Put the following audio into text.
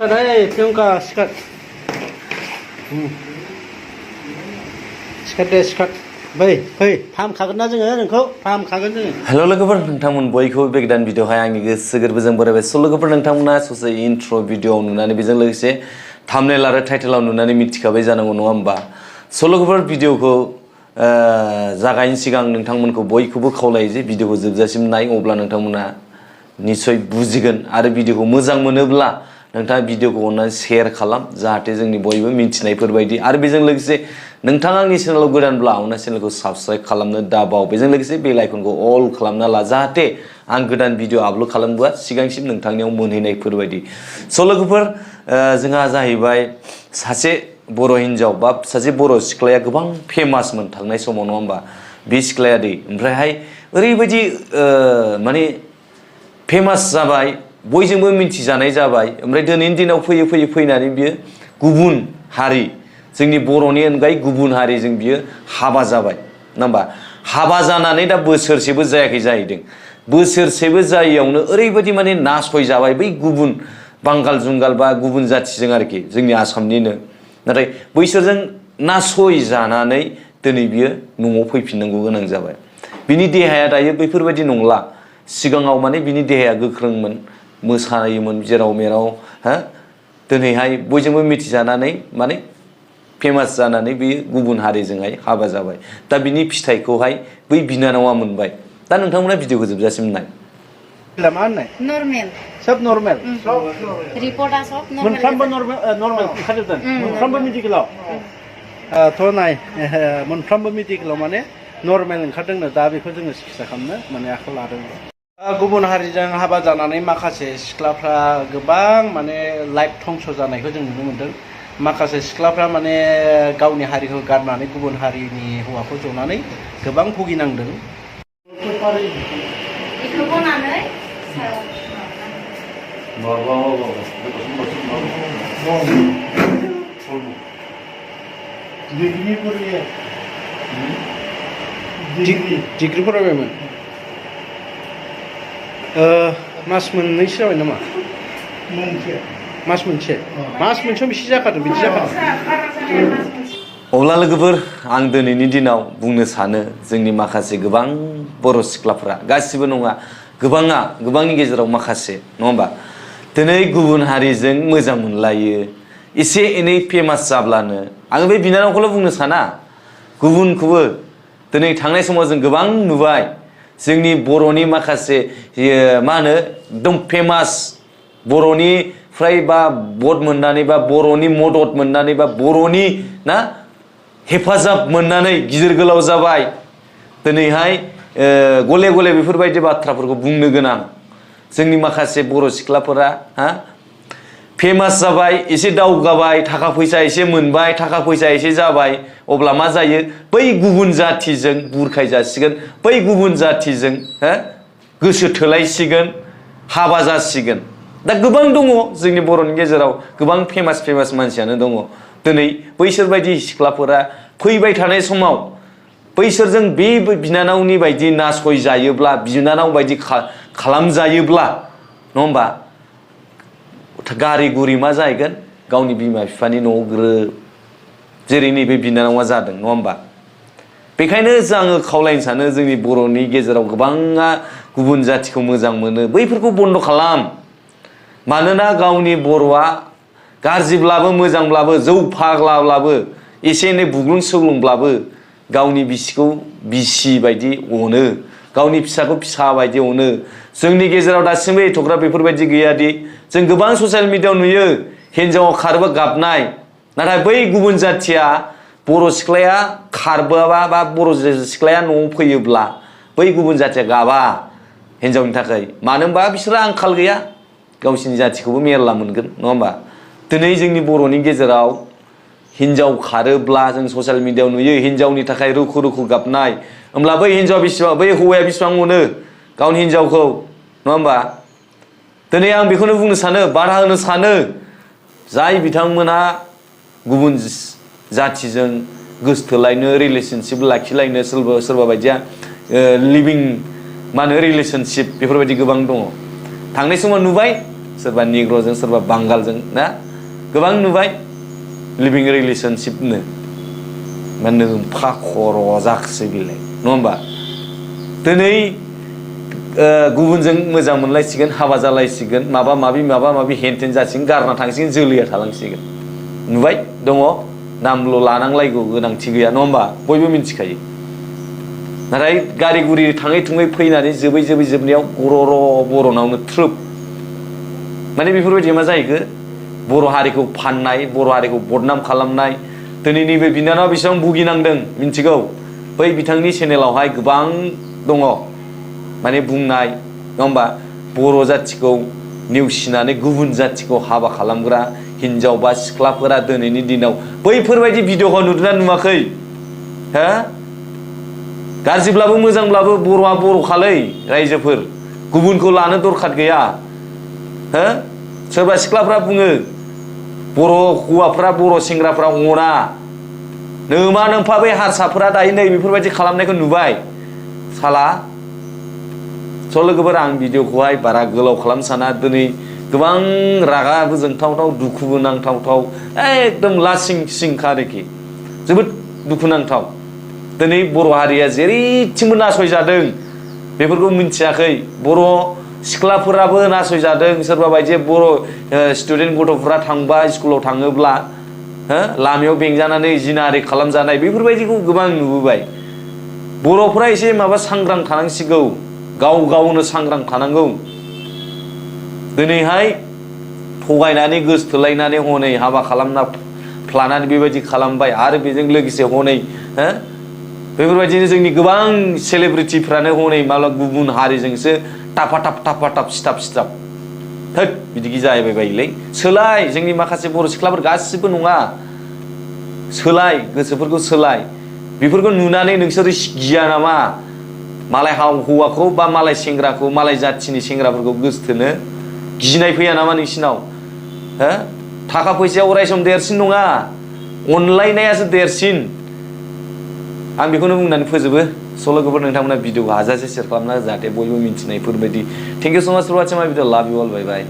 đây 평가 시간 시간 대 시간 फै फाहाम खागोन ना जोङो नोंखौ फाहाम खागोन जोङो हेल' लोगोफोर नोंथांमोन बयखौबो बे गोदान भिडिअ'हाय आंनि गोसो गोरबोजों बरायबाय स' लोगोफोर नोंथांमोना ससे इन्ट्र' भिडिअ'आव नुनानै बेजों लोगोसे थाम्बनेल आरो टाइटेलाव नुनानै मिथिखाबाय जानांगौ नङा होमबा स' लोगोफोर भिडिअ'खौ जागायनि सिगां नोंथांमोनखौ बयखौबो खावलायो जे भिडिअ'खौ जोबजासिम नाय अब्ला नोंथांमोना निस्सय बुजिगोन आरो भिडिअ'खौ मोजां मोनोब्ला नोंथाङा भिडिअ'खौ अननानै शेयार खालाम जाहाथे जोंनि बयबो मिथिनायफोर बायदि आरो बेजों लोगोसे नोंथाङा आंनि चेनेलाव गोदानब्ला अननानै चेनेलखौ साबस्क्राइब खालामनो दाबाव बेजों लोगोसे बेल आइकनखौ अल खालामना ला जाहाथे आं गोदान भिडिअ आपल'ड खालामोबा सिगांसिम नोंथांनियाव मोनहैनायफोर बायदि स' लोगोफोर जोंहा जाहैबाय सासे बर' हिन्जाव बा सासे बर' सिख्लाया गोबां फेमासमोन थांनाय समाव नङा होमबा बे सिख्लाया दै ओमफ्रायहाय ओरैबायदि माने फेमास जाबाय बयजोंबो मिथिजानाय जाबाय ओमफ्राय दिनैनि दिनाव फैनानै बियो गुबुन हारि जोंनि बर'नि अनगायै गुबुन हारिजों बियो हाबा जाबाय नङा होमबा हाबा जानानै दा बोसोरसेबो जायाखै जाहैदों बोसोरसेबो जायैयावनो ओरैबायदि माने नासयजाबाय बै गुबुन बांगाल जुंगाल बा गुबुन जाथिजों आरोखि जोंनि आसामनिनो नाथाय बैसोरजों नासयजानानै दिनै बियो न'आव फैफिननांगौ गोनां जाबाय बिनि देहाया दायो बैफोरबायदि नंला सिगाङाव माने बिनि देहाया गोख्रोंमोन मोसायोमोन जेराव मेराव दिनैहाय बयजोंबो मिथिजानानै माने फेमास जानानै बेयो गुबुन हारिजोंहाय हाबा जाबाय दा बिनि फिथाइखौहाय बै बिनानावा मोनबाय दा नोंथांमोना भिडिअखौ जोबजासिम नाय मा होननाय नर्मेल सब नर्मेल रिपर्टआ सब मोनफ्रोमबो नर्मेल ओंखारजोबदों मोनफ्रोमबो मेडिकेलाव थ' नाय मोनफ्रोमबो मेडिकेलाव माने नर्मेल ओंखारदोंनो दा बेखौ जोङो सिकित्सा खालामनो माने आखायाव लादों गुबुन हारिजों हाबा जानानै माखासे सिख्लाफ्रा गोबां माने लाइफ धंस जानायखौ जों नुनो मोनदों माखासे सिख्लाफ्रा माने गावनि हारिखौ गारनानै गुबुन हारिनि हौवाखौ जनानै गोबां भुगिनांदों डिग्री फरायबायमोन मास मोननैसो जाबाय नामा मास मोनसेयाव बेसे जाखादों बिदि जाखादों अब्ला लोगोफोर आं दिनैनि दिनाव बुंनो सानो जोंनि माखासे गोबां बर' सिख्लाफ्रा गासिबो नङा गोबांनि गेजेराव माखासे नङा होमबा दिनै गुबुन हारिजों मोजां मोनलायो एसे एनै फेमास जाब्लानो आं बे बिनानावखौल' बुंनो साना गुबुनखौबो दिनै थांनाय समाव जों गोबां नुबाय जोंनि बर'नि माखासे मा होनो एकदम फेमास बर'निफ्राय बा भट मोननानै बा बर'नि मदद मोननानै बा बर'नि ना हेफाजाब मोननानै गिदिर गोलाव जाबाय दिनैहाय गले गले बेफोरबायदि बाथ्राफोरखौ बुंनो गोनां जोंनि माखासे बर' सिख्लाफोरा फेमास जाबाय एसे दावगाबाय थाखा फैसा एसे मोनबाय थाखा फैसा एसे जाबाय अब्ला मा जायो बै गुबुन जाथिजों बुरखाय जासिगोन बै गुबुन जाथिजों गोसो थोलायसिगोन हाबा जासिगोन दा गोबां दङ जोंनि बर'नि गेजेराव गोबां फेमास मानसियानो दङ दिनै बैसोरबायदि सिख्लाफोरा फैबाय थानाय समाव बैसोरजों बे बिनानावनि बायदि नासय जायोब्ला बिनानाव बायदि खालामजायोब्ला नङा होमबा गारि गुरि मा जाहैगोन गावनि बिमा बिफानि न'आव ग्रोब जेरै नैबे बिनानावा जादों नङा होमबा बेखायनो आङो खावलायनो सानो जोंनि बर'नि गेजेराव गोबाङा गुबुन जाथिखौ मोजां मोनो बैफोरखौ बन्द' खालाम मानोना गावनि बर'आ गाज्रिब्लाबो मोजांब्लाबो जौ फाग्लाब्लाबो एसे एनै बुग्लुं सुग्लुंब्लाबो गावनि बिसिखौ बिसि बायदि अनो गावनि फिसाखौ फिसा बायदि अनो जोंनि गेजेराव दासिमबो एथ'ग्राब बेफोरबायदि गैयादि जों गोबां ससियेल मिडियायाव नुयो हिन्जावा खारोबा गाबनाय नाथाय बै गुबुन जाथिया बर' सिख्लाया खारबोबा बा बर' सिख्लाया न'आव फैयोब्ला बै गुबुन जाथिया गाबा हिन्जावनि थाखाय मानो होनबा बिसोरो आंखाल गैया गावसिनि जाथिखौबो मेरला मोनगोन नङा होमबा दिनै जोंनि बर'नि गेजेराव हिन्जाव खारोब्ला जों ससियेल मिडियायाव नुयो हिन्जावनि थाखाय रुखु रुखु गाबनाय होमब्ला बै हौवाया बेसेबां अनो गावनि हिन्जावखौ नङा होमबा दिनै आं बेखौनो बुंनो सानो बाधा होनो सानो जाय बिथांमोना गुबुन जाथिजों गोसथोलायनो रिलेशनशिप लाखिलायनो सोरबा बायदिया लिभिं मा होनो रिलेशनशिप बेफोरबायदि गोबां दङ थांनाय समाव नुबाय सोरबा निग्र'जों सोरबा बांगालजों ना गोबां नुबाय लिभिं रिलेशनशिपनो माने फा खर' जाखोसै बेलाय नङा होमबा दिनै गुबुनजों मोजां मोनलायसिगोन हाबा जालायसिगोन माबा माबि हेनथेन जासिगोन गारना थांसिगोन जोलैया थालांसिगोन नुबाय दङ नामल' लानांलायगौ गोनांथि गैया नङा होमबा बयबो मिथिखायो नाथाय गारि गुरि थाङै थुङै फैनानै जोबै जोबनायाव बर'नावनो थ्रोब माने बेफोरबायदि मा जाहैखो बर' हारिखौ फाननाय बर' हारिखौ बदनाम खालामनाय दिनै नैबे बिनानावा बेसेबां भुगिनांदों मिथिगौ बै बिथांनि चेनेलावहाय गोबां दङ माने बुंनाय नङा होमबा बर' जाथिखौ नेवसिनानै गुबुन जाथिखौ हाबा खालामग्रा हिनजाव बा सिख्लाफोरा दिनैनि दिनाव बैफोरबायदि भिडिअखौ नुदोंना नुवाखै हो गाज्रिब्लाबो मोजांब्लाबो बर'आ बर'खालै रायजोफोर गुबुनखौ लानो दरखार गैया हो सोरबा सिख्लाफ्रा बुङो बर' हौवाफ्रा बर' सेंग्राफ्रा अना नोमा नोमफा बै हारसाफोरा दायो नै बेफोरबायदि खालामनायखौ नुबाय साला स' लोगोफोर आं भिडिअखौहाय बारा गोलाव खालामनो साना दिनै गोबां रागाबो जोंथावथाव दुखुबो नांथावथाव एकदम लासिं सिंखा आरोखि जोबोद दुखुनांथाव दिनै बर' हारिया जेरैथिंबो नासयजादों बेफोरखौ मिथियाखै बर' सिख्लाफोराबो नासयजादों सोरबा बायदि बर' स्टुडेन्ट गथ'फ्रा थांबा स्कुलाव थाङोब्ला लामायाव बेंजानानै जिनाहारि खालामजानाय बेफोरबायदिखौ गोबां नुबोबाय बर'फ्रा एसे माबा सांग्रां थानांसिगौ गावनो सांग्रां थानांगौ दिनैहाय थगायनानै गोसथोलायनानै हनै हाबा खालामना फ्लानानै बेबायदि खालामबाय आरो बेजों लोगोसे हनै बेफोरबायदिनो जोंनि गोबां सेलिब्रिटिफ्रानो हनै माब्ला गुबुन हारिजोंसो टाफा सिथाब होद बिदि जाहैबाय बायोलै सोलाय जोंनि माखासे बर' सिख्लाफोर गासिबो नङा सोलाय गोसोफोरखौ सोलाय बेफोरखौ नुनानै नोंसोर गिया नामा मालाय हौवाखौ बा मालाय सेंग्राखौ मालाय जाथिनि सेंग्राफोरखौ गोसथोनो गिनाय फैया नामा नोंसिनाव हो थाखा फैसाया अराय सम देरसिन नङा अनलायनायासो देरसिन आं बेखौनो बुंनानै फोजोबो स' लोगोफोर नोंथांमोना भिडिअखौ हाजासे शेयार खालामना जाहाथे बयबो मिथिनायफोरबायदि थेंक इउ सो माच फर वाचिं माय भिडिअ लाभ इउ अल बाय बाय